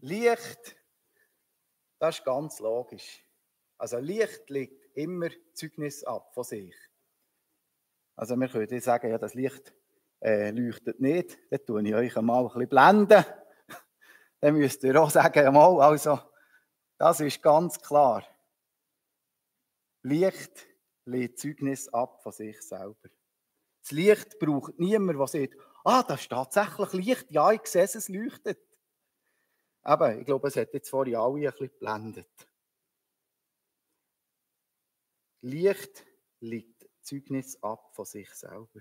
Licht, das ist ganz logisch. Also Licht legt immer Zeugnis ab von sich. Also wir können sagen, ja, das Licht leuchtet nicht, dann tue ich euch einmal ein bisschen blenden. Dann müsst ihr auch sagen, einmal, also das ist ganz klar. Licht legt Zeugnis ab von sich selber. Das Licht braucht niemand, der sagt, das ist tatsächlich Licht, ja, ich sehe es leuchtet. Aber ich glaube, es hat jetzt vorhin alle ein bisschen geblendet. Licht legt Zeugnis ab von sich selber.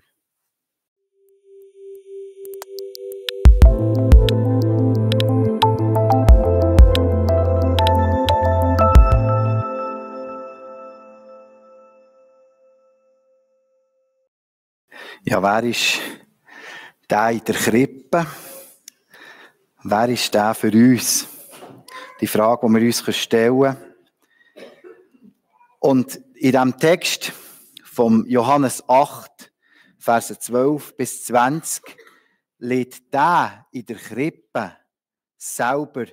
Ja, wer ist der in der Krippe? Wer ist der für uns? Die Frage, die wir uns stellen können. Und in diesem Text vom Johannes 8, Verse 12 bis 20, lädt der in der Krippe selber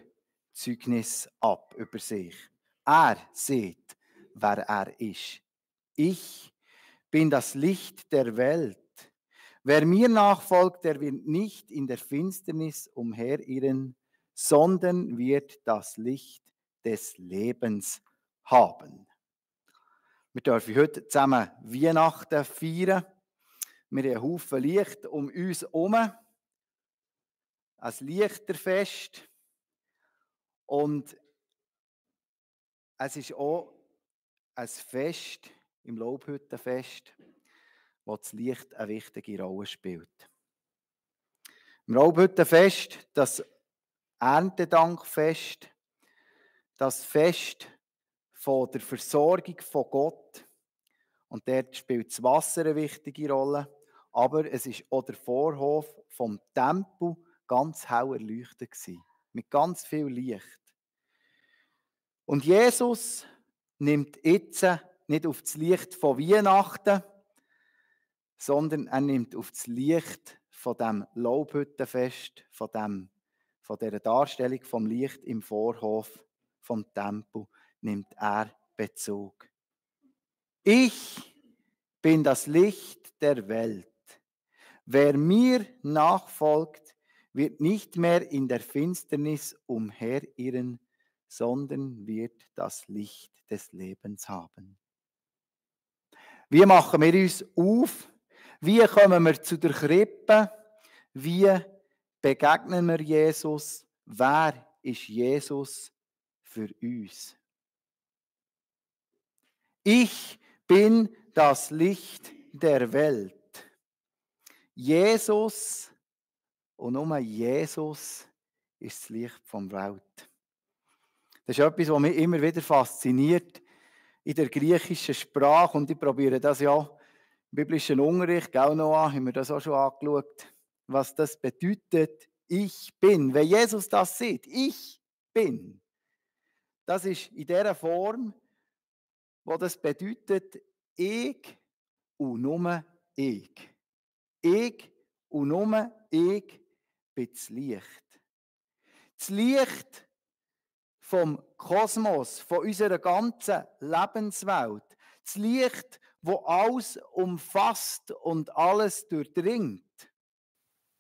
Zeugnis ab über sich. Er sieht, wer er ist. Ich bin das Licht der Welt. Wer mir nachfolgt, der wird nicht in der Finsternis umherirren, sondern wird das Licht des Lebens haben. Wir dürfen heute zusammen Weihnachten feiern. Wir haben einen Haufen Licht um uns herum. Ein Lichterfest. Und es ist auch ein Fest im Laubhüttenfest, wo das Licht eine wichtige Rolle spielt. Im Laubhüttenfest, das Erntedankfest, das Fest von der Versorgung von Gott. Und dort spielt das Wasser eine wichtige Rolle. Aber es ist auch der Vorhof vom Tempel ganz hell erleuchtet gewesen, mit ganz viel Licht. Und Jesus nimmt jetzt nicht auf das Licht von Weihnachten, sondern er nimmt auf das Licht von dem Laubhüttenfest, von dieser Darstellung vom Licht im Vorhof vom Tempel, nimmt er Bezug. Ich bin das Licht der Welt. Wer mir nachfolgt, wird nicht mehr in der Finsternis umherirren, sondern wird das Licht des Lebens haben. Wie machen wir uns auf? Wie kommen wir zu der Krippe? Wie begegnen wir Jesus? Wer ist Jesus für uns? Ich bin das Licht der Welt. Jesus und nur Jesus ist das Licht vom Welt. Das ist etwas, was mich immer wieder fasziniert in der griechischen Sprache. Und ich probiere das ja im biblischen Unterricht, auch noch an, haben wir das auch schon angeschaut, was das bedeutet. Ich bin. Wenn Jesus das sieht, ich bin. Das ist in dieser Form, wo das bedeutet, ich und nur ich. Ich und nur ich bin das Licht. Das Licht vom Kosmos, von unserer ganzen Lebenswelt. Das Licht, wo alles umfasst und alles durchdringt.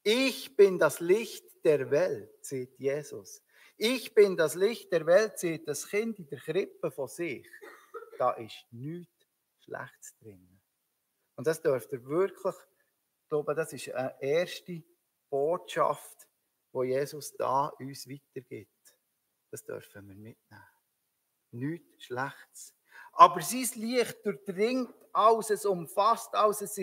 Ich bin das Licht der Welt, sagt Jesus. Ich bin das Licht der Welt, sagt das Kind in der Krippe von sich. Da ist nichts Schlechtes drin. Und das dürft ihr wirklich, ich glaube, das ist eine erste Botschaft, die Jesus da uns weitergibt. Das dürfen wir mitnehmen. Nichts Schlechtes. Aber sein Licht durchdringt alles, es umfasst alles. Es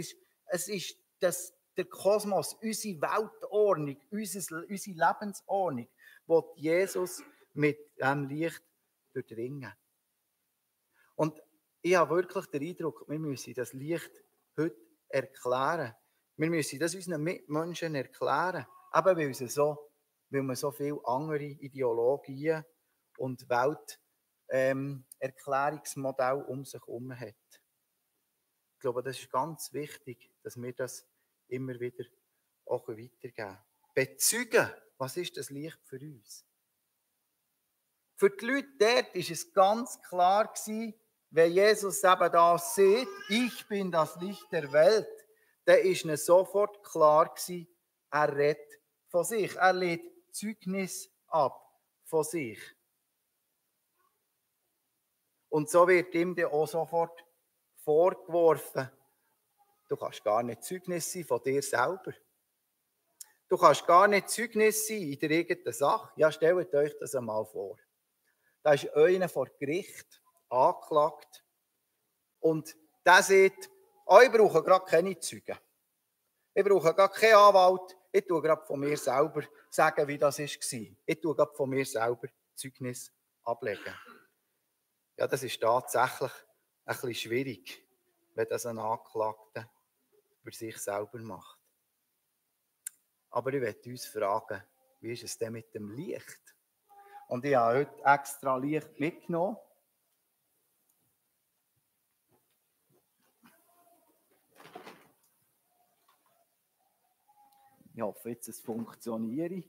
ist der Kosmos, unsere Weltordnung, unsere Lebensordnung, die Jesus mit diesem Licht durchdringen. Und ich habe wirklich den Eindruck, wir müssen das Licht heute erklären. Wir müssen das unseren Mitmenschen erklären. Eben weil man so viele andere Ideologien und Welterklärungsmodelle um sich herum hat. Ich glaube, das ist ganz wichtig, dass wir das immer wieder auch weitergeben. Bezeugen, was ist das Licht für uns? Für die Leute dort war es ganz klar, wenn Jesus eben das sieht, ich bin das Licht der Welt, dann ist ihnen sofort klar gewesen, er redet von sich. Er legt Zeugnis ab von sich. Und so wird ihm dann auch sofort vorgeworfen, du kannst gar nicht Zeugnis sein von dir selber. Du kannst gar nicht Zeugnis sein in der irgendeinen Sache. Ja, stellt euch das einmal vor. Da ist einer vor Gericht angeklagt und der sagt, ich brauche gerade keine Zeugen. Ich brauche gar keinen Anwalt. Ich tue gerade von mir selber sagen, wie das war. Ich tue gerade von mir selber Zeugnis ablegen. Ja, das ist tatsächlich ein bisschen schwierig, wenn das ein Angeklagter über sich selber macht. Aber ich möchte uns fragen, wie ist es denn mit dem Licht? Und ich habe heute extra Licht mitgenommen. Ich hoffe jetzt, es funktioniert.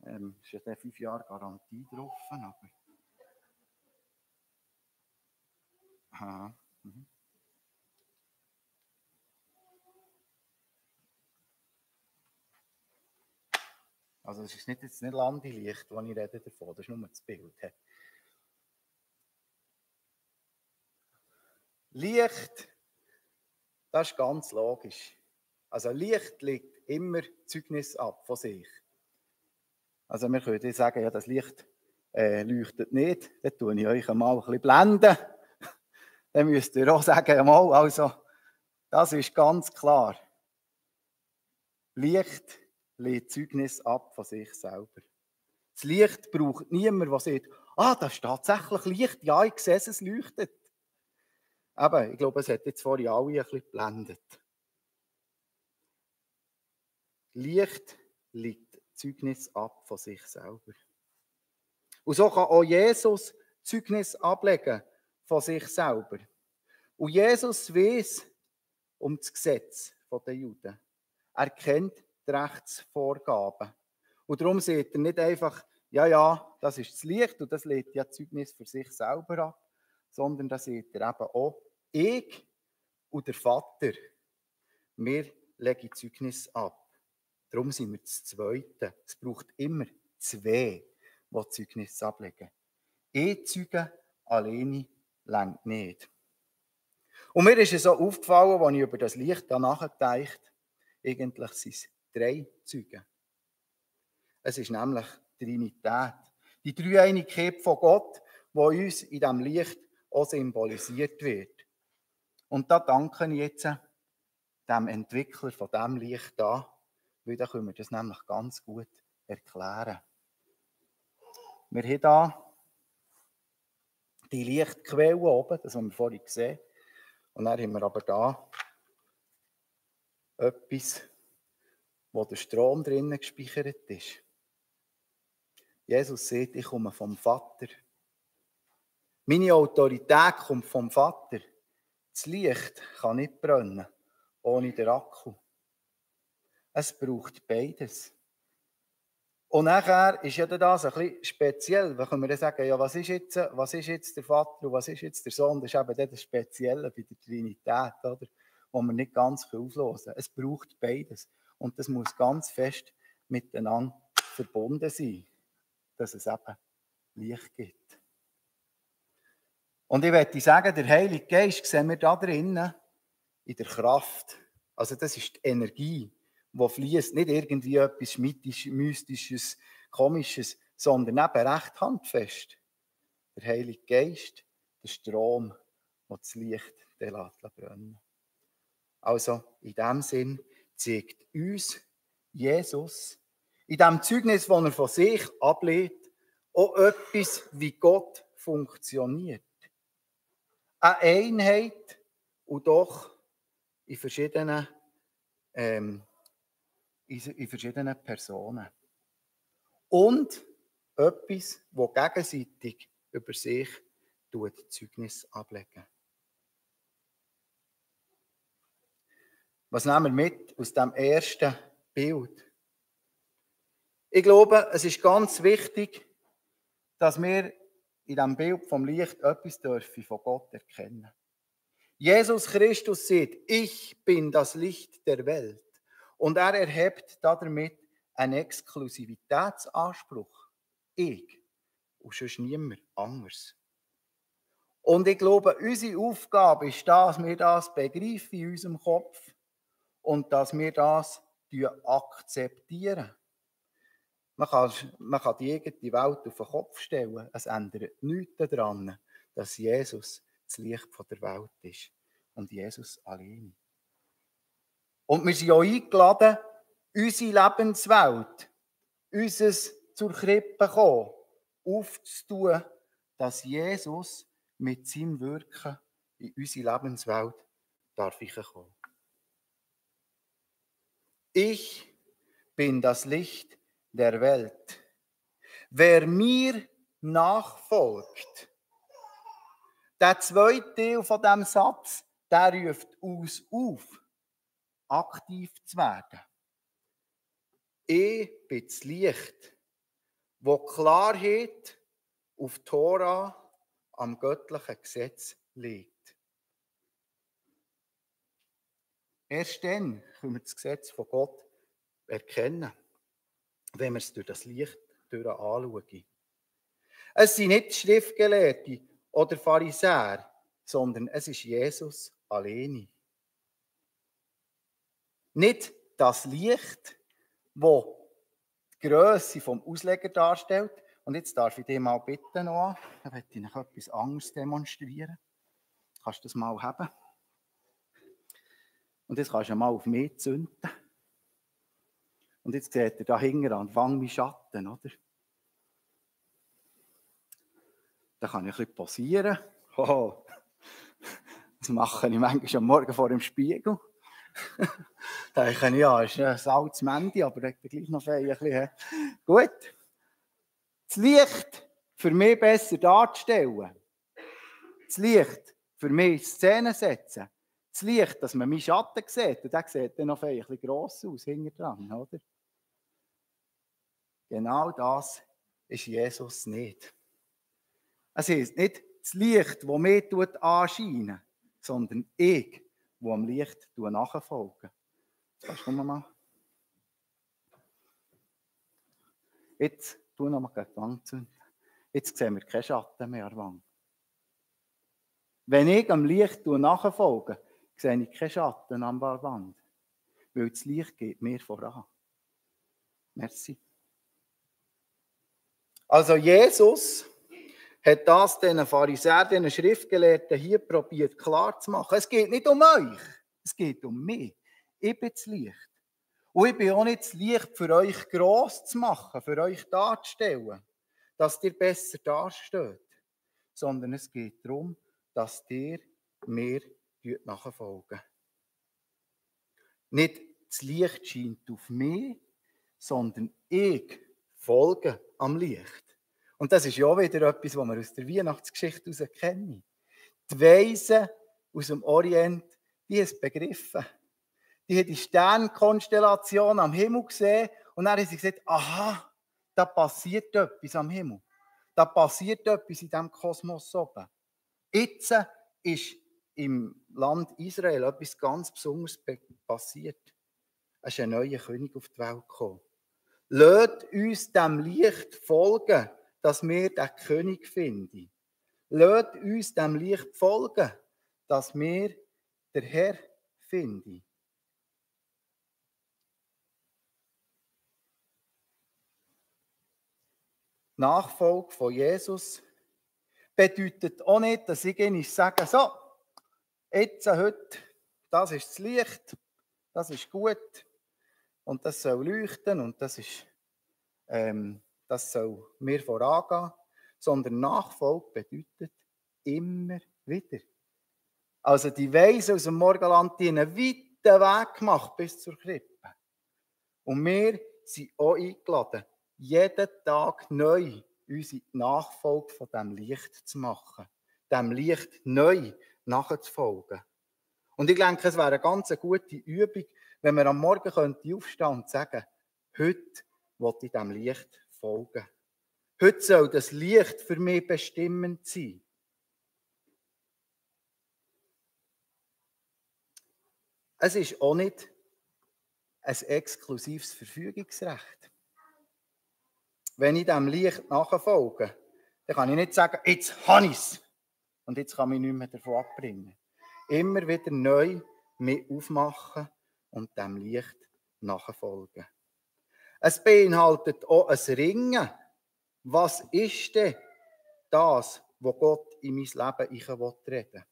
Es ist ja 5 Jahre Garantie drauf. Aber aha. Also es ist jetzt nicht Landelicht, das ich rede davon, das ist nur das Bild. Licht, das ist ganz logisch. Also Licht legt immer Zeugnis ab von sich. Also wir können sagen, ja, das Licht leuchtet nicht, dann tue ich euch einmal ein bisschen blenden. Dann müsst ihr auch sagen, einmal, also das ist ganz klar. Licht legt Zeugnis ab von sich selber. Das Licht braucht niemand, der sagt, das ist tatsächlich Licht, ja, ich sehe es leuchtet. Aber ich glaube, es hat jetzt vorhin alle ein bisschen geblendet. Licht legt Zeugnis ab von sich selber. Und so kann auch Jesus Zeugnis ablegen von sich selber. Und Jesus weiss um das Gesetz der Juden. Er kennt die Rechtsvorgaben. Und darum sagt er nicht einfach, ja, das ist das Licht und das legt ja Zeugnis für sich selber ab, sondern da sagt er eben auch, ich und der Vater, wir legen Zeugnis ab. Darum sind wir das Zweite. Es braucht immer zwei, die Zeugnis ablegen. Zeugen alleine reicht nicht. Und mir ist es so aufgefallen, als ich über das Licht nachgedacht, eigentlich sind es 3 Zeugen. Es ist nämlich die Trinität, die Dreieinigkeit von Gott, die uns in diesem Licht auch symbolisiert wird. Und da danke ich jetzt dem Entwickler von diesem Licht da, weil dann können wir das nämlich ganz gut erklären. Wir haben hier die Lichtquelle oben, das haben wir vorhin gesehen. Und dann haben wir aber da etwas, wo der Strom drinnen gespeichert ist. Jesus sagt, ich komme vom Vater. Meine Autorität kommt vom Vater. Das Licht kann nicht brennen ohne den Akku. Es braucht beides. Und nachher ist ja das ein bisschen speziell. Da können wir dann sagen, ja, was ist jetzt der Vater und was ist jetzt der Sohn? Das ist eben das Spezielle bei der Trinität, oder? Wo wir nicht ganz auflösen können. Es braucht beides. Und das muss ganz fest miteinander verbunden sein, dass es eben Licht gibt. Und ich möchte sagen, der Heilige Geist sehen wir da drinnen in der Kraft. Also das ist die Energie, die fließt, nicht irgendwie etwas Mystisches, Komisches, sondern eben recht handfest. Der Heilige Geist, der Strom, der das Licht brennen lässt. Also in diesem Sinn zeigt uns Jesus in dem Zeugnis, das er von sich ablehnt, auch etwas, wie Gott funktioniert. Eine Einheit und doch in verschiedenen Personen. Und etwas, das gegenseitig über sich Zeugnis ablegen. Was nehmen wir mit aus dem ersten Bild? Ich glaube, es ist ganz wichtig, dass wir in diesem Bild vom Licht etwas dürfen von Gott erkennen. Jesus Christus sagt, ich bin das Licht der Welt. Und er erhebt damit einen Exklusivitätsanspruch. Ich und sonst niemand anders. Und ich glaube, unsere Aufgabe ist, dass wir das begreifen in unserem Kopf und dass wir das akzeptieren. Man kann die eigene Welt auf den Kopf stellen. Es ändert nichts daran, dass Jesus das Licht der Welt ist. Und Jesus allein. Und wir sind auch eingeladen, unsere Lebenswelt, unser zur Krippe kommen, aufzutun, dass Jesus mit seinem Wirken in unsere Lebenswelt darf kommen. Ich bin das Licht der Welt. Wer mir nachfolgt, der zweite Teil von diesem Satz, der ruft uns auf, aktiv zu werden. Ich bin das Licht, das Klarheit auf die Tora am göttlichen Gesetz legt. Erst dann können wir das Gesetz von Gott erkennen, wenn wir es durch das Licht anschauen. Es sind nicht Schriftgelehrte oder Pharisäer, sondern es ist Jesus alleine. Nicht das Licht, das die Grösse vom Ausleger darstellt. Und jetzt darf ich dich mal bitten, Noah, da möchte ich noch etwas anderes demonstrieren. Kannst du das mal haben? Und jetzt kannst du mal auf mich zünden. Und jetzt seht ihr da hinten an Anfang meinen Schatten, oder? Da kann ich ein bisschen posieren. Oh, das mache ich manchmal am Morgen vor dem Spiegel. Da denke ich, ja, ist ein altes Männchen, aber ich bin gleich noch ein bisschen. Gut. Das Licht für mich besser darzustellen. Das Licht für mich in Szene setzen. Das Licht, dass man meinen Schatten sieht. Und der sieht dann noch ein bisschen gross aus, hinten dran, oder? Genau das ist Jesus nicht. Es ist nicht das Licht, das mir anscheint, sondern ich, der am Licht nachfolge. Kannst du mal? Jetzt tu noch mal die Wand zünden. Jetzt sehen wir keinen Schatten mehr an der Wand. Wenn ich am Licht nachfolge, sehe ich keinen Schatten an der Wand. Weil das Licht geht mir voran. Merci. Also Jesus hat das den Pharisäern, den Schriftgelehrten hier probiert klar zu machen. Es geht nicht um euch, es geht um mich. Ich bin das Licht. Und ich bin auch nicht das Licht für euch gross zu machen, für euch darzustellen, dass ihr besser dasteht. Sondern es geht darum, dass ihr mir nachfolgen. Nicht das Licht scheint auf mich, sondern ich folge am Licht. Und das ist ja auch wieder etwas, was wir aus der Weihnachtsgeschichte heraus kennen. Die Weisen aus dem Orient, die haben es begriffen. Die haben die Sternkonstellation am Himmel gesehen und dann haben sie gesagt, aha, da passiert etwas am Himmel. Da passiert etwas in diesem Kosmos oben. Jetzt ist im Land Israel etwas ganz Besonderes passiert. Es ist ein neuer König auf die Welt gekommen. Lasst uns dem Licht folgen, dass wir den König finden. Lasst uns dem Licht folgen, dass wir den Herr finden. Nachfolge von Jesus bedeutet auch nicht, dass ich ihnen sage, so, jetzt, heute, das ist das Licht, das ist gut und das soll leuchten und das soll mir vorangehen, sondern Nachfolge bedeutet immer wieder. Also die Weisen aus dem Morgenland, die einen weiten Weg gemacht bis zur Krippe. Und wir sind auch eingeladen, jeden Tag neu unsere Nachfolge von diesem Licht zu machen. Dem Licht neu nachzufolgen. Und ich denke, es wäre eine ganz gute Übung, wenn wir am Morgen aufstehen und sagen, heute will ich diesem Licht folgen. Heute soll das Licht für mich bestimmend sein. Es ist auch nicht ein exklusives Verfügungsrecht. Wenn ich diesem Licht nachfolge, dann kann ich nicht sagen, jetzt habe ich es und jetzt kann ich mich nicht mehr davon abbringen. Immer wieder neu mich aufmachen und dem Licht nachfolgen. Es beinhaltet auch ein Ringen. Was ist denn das, was Gott in mein Leben reden will?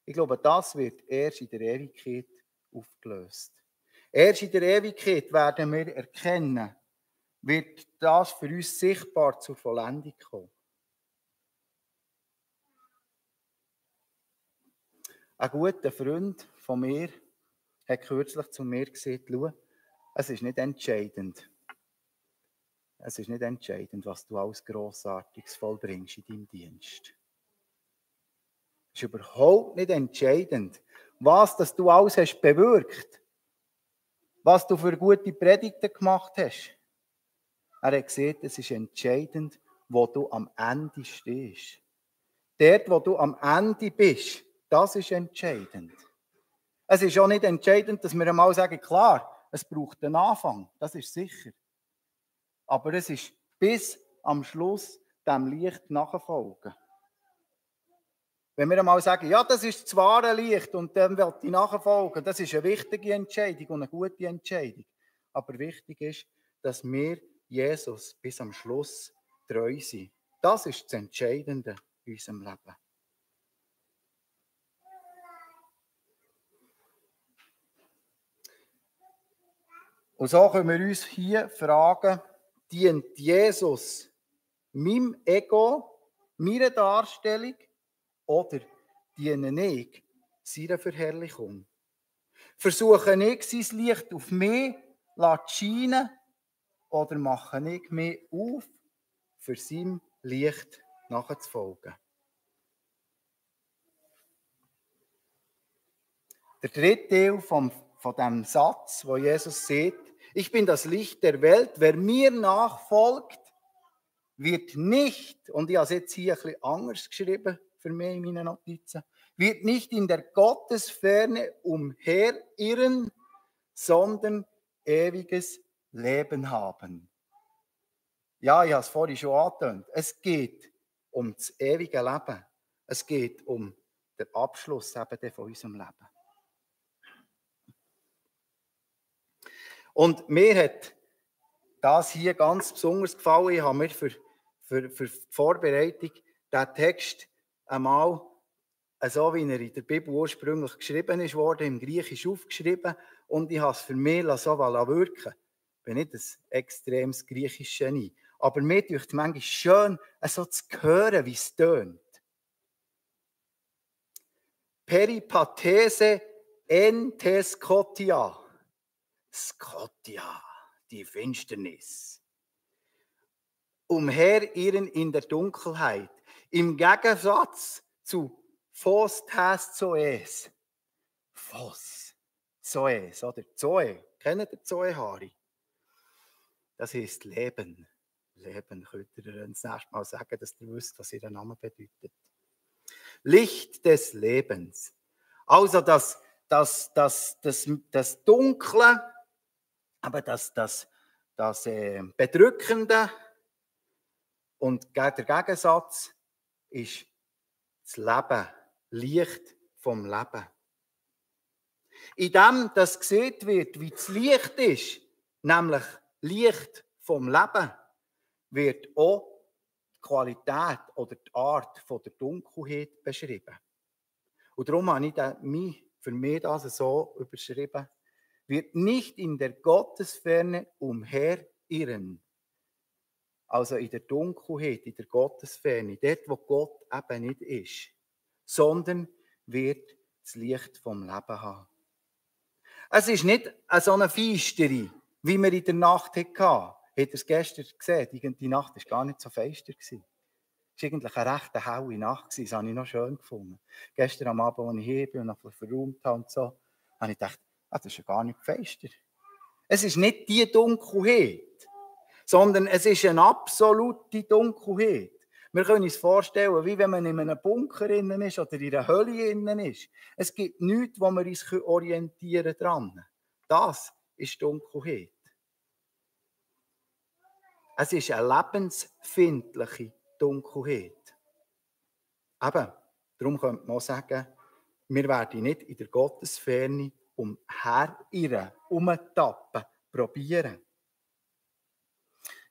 Ich glaube, das wird erst in der Ewigkeit aufgelöst. Erst in der Ewigkeit werden wir erkennen, wird das für uns sichtbar zur Vollendung kommen. Ein guter Freund von mir hat kürzlich zu mir gesagt, schau, es ist nicht entscheidend. Es ist nicht entscheidend, was du alles Grossartiges vollbringst in deinem Dienst. Es ist überhaupt nicht entscheidend, was das du alles hast bewirkt, was du für gute Predigten gemacht hast. Er hat gesagt, es ist entscheidend, wo du am Ende stehst. Dort, wo du am Ende bist, das ist entscheidend. Es ist auch nicht entscheidend, dass wir einmal sagen, klar, es braucht einen Anfang, das ist sicher. Aber es ist bis am Schluss dem Licht nachfolgen. Wenn wir einmal sagen, ja, das ist das wahre Licht und dem will ich nachfolgen, das ist eine wichtige Entscheidung und eine gute Entscheidung. Aber wichtig ist, dass wir Jesus bis am Schluss treu sind. Das ist das Entscheidende in unserem Leben. Und so können wir uns hier fragen, dient Jesus meinem Ego, meiner Darstellung oder diene ich seiner Verherrlichung? Versuche ich, sein Licht auf mich zu scheinen oder mache ich mich auf, für sein Licht nachzufolgen? Der dritte Teil von diesem Satz, wo Jesus sagt, ich bin das Licht der Welt, wer mir nachfolgt, wird nicht, und ich habe es jetzt hier ein bisschen anders geschrieben für mich in meinen Notizen, wird nicht in der Gottesferne umherirren, sondern ewiges Leben haben. Ja, ich habe es vorhin schon angetönt. Es geht um das ewige Leben. Es geht um den Abschluss eben von unserem Leben. Und mir hat das hier ganz besonders gefallen. Ich habe mir für die Vorbereitung den Text einmal, so wie er in der Bibel ursprünglich geschrieben ist worden, im Griechisch aufgeschrieben und ich habe es für mich so wirken. Ich bin nicht ein extremes Griechisch Genie, aber mir tut es manchmal schön, so zu hören, wie es tönt. Peripathese en te Scotia. Scotia, die Finsternis. Umherirren in der Dunkelheit. Im Gegensatz zu Phos tes Zoes. Phos, Zoes oder Zoe. Kennt ihr Zoe-Hari? Das heisst Leben. Leben, könnt ihr das nächste Mal sagen, dass ihr wisst, was ihr Name bedeutet. Licht des Lebens. Also das Dunkle, aber das Bedrückende und der Gegensatz ist das Leben, Licht vom Leben. In dem, das gesehen wird, wie das Licht ist, nämlich Licht vom Leben, wird auch die Qualität oder die Art von der Dunkelheit beschrieben. Und darum habe ich für mich das so überschrieben, wird nicht in der Gottesferne umherirren. Also in der Dunkelheit, in der Gottesferne, dort, wo Gott eben nicht ist, sondern wird das Licht vom Leben haben. Es ist nicht so eine Feistere, wie wir in der Nacht hatten. Habt ihr es gestern gesehen? Die Nacht war gar nicht so feister. Es war eigentlich eine recht helle Nacht. Das habe ich noch schön gefunden. Gestern am Abend, als ich hier bin und noch verräumt habe und so, habe ich gedacht, das ist ja gar nicht feister. Es ist nicht die Dunkelheit, sondern es ist eine absolute Dunkelheit. Wir können uns vorstellen, wie wenn man in einem Bunker innen ist oder in einer Höhle innen ist. Es gibt nichts, wo wir uns orientieren dran. Das ist Dunkelheit. Es ist eine lebensfindliche Dunkelheit. Eben, darum könnte man auch sagen, wir werden nicht in der Gottesferne umtappen, probieren.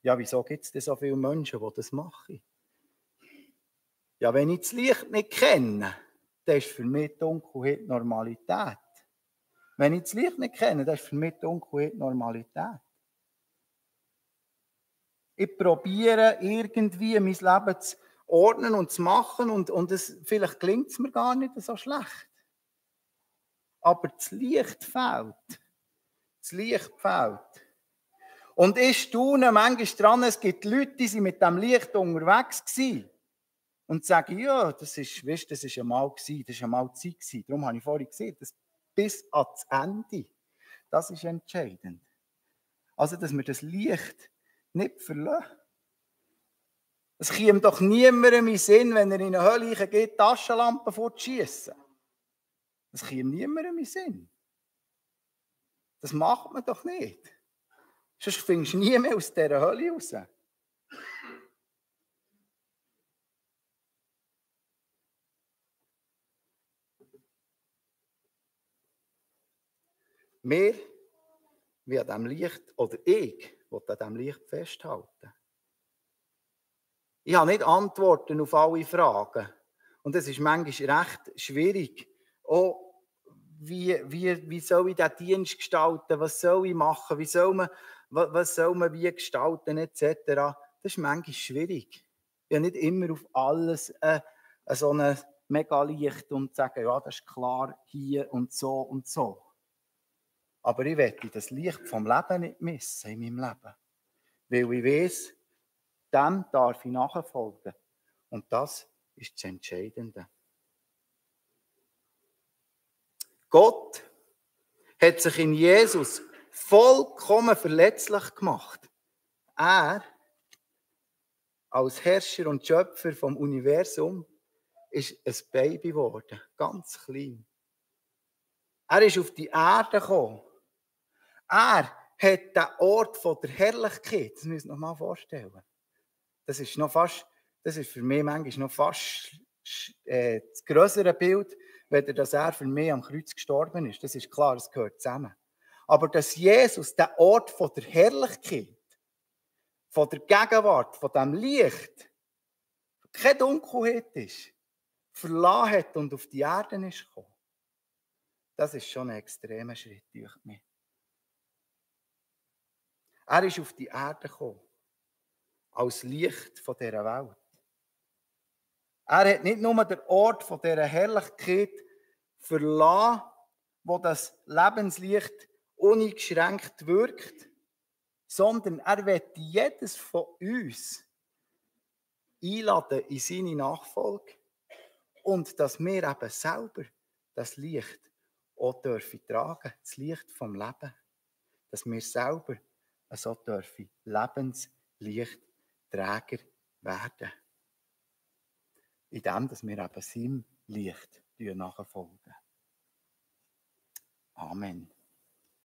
Ja, wieso gibt es denn so viele Menschen, die das machen? Ja, wenn ich das Licht nicht kenne, dann ist für mich die Dunkelheit Normalität. Wenn ich das Licht nicht kenne, dann ist für mich die Dunkelheit Normalität. Ich probiere irgendwie mein Leben zu ordnen und zu machen und vielleicht gelingt es mir gar nicht so schlecht. Aber das Licht fehlt. Das Licht fehlt. Und ich staune manchmal dran, es gibt Leute, die sind mit dem Licht unterwegs waren und sagen, ja, das ist einmal gewesen, das war einmal Zeit gewesen. Darum habe ich vorhin gesehen, dass bis ans Ende, das ist entscheidend. Also, dass wir das Licht nicht verlassen. Es käme doch niemandem in den Sinn, wenn er in eine Höhle geht, Taschenlampen fortschießen. Das käme niemandem in den Sinn. Das macht man doch nicht. Sonst findest du nie mehr aus dieser Hölle raus. Wir an diesem Licht, oder ich will an diesem Licht festhalten. Ich habe nicht Antworten auf alle Fragen. Und es ist manchmal recht schwierig. Auch wie soll ich diesen Dienst gestalten? Was soll ich machen? Was soll man wie gestalten? Etc. Das ist manchmal schwierig. Ich habe nicht immer auf alles so ein Megalicht und sagen, ja, das ist klar, hier und so und so. Aber ich möchte das Licht vom Leben nicht missen in meinem Leben. Weil ich weiss, dem darf ich nachfolgen. Und das ist das Entscheidende. Gott hat sich in Jesus vollkommen verletzlich gemacht. Er, als Herrscher und Schöpfer vom Universum, ist ein Baby geworden, ganz klein. Er ist auf die Erde gekommen. Er hat den Ort von der Herrlichkeit, das müsst ihr euch mal vorstellen. Das ist für mich manchmal noch fast das grössere Bild, wenn dass er für mich am Kreuz gestorben ist. Das ist klar, es gehört zusammen. Aber dass Jesus den Ort von der Herrlichkeit, von der Gegenwart, von dem Licht, keine Dunkelheit ist, verlassen hat und auf die Erde ist gekommen, das ist schon ein extremer Schritt durch mich. Er ist auf die Erde gekommen, als Licht von dieser Welt. Er hat nicht nur den Ort von dieser Herrlichkeit verlassen, wo das Lebenslicht uneingeschränkt wirkt, sondern er wird jedes von uns einladen in seine Nachfolge und dass wir eben selber das Licht auch dürfen tragen, das Licht vom Leben, dass wir selber so dürfen Lebenslichtträger werden. In dem, dass wir eben seinem Licht nachfolgen. Amen.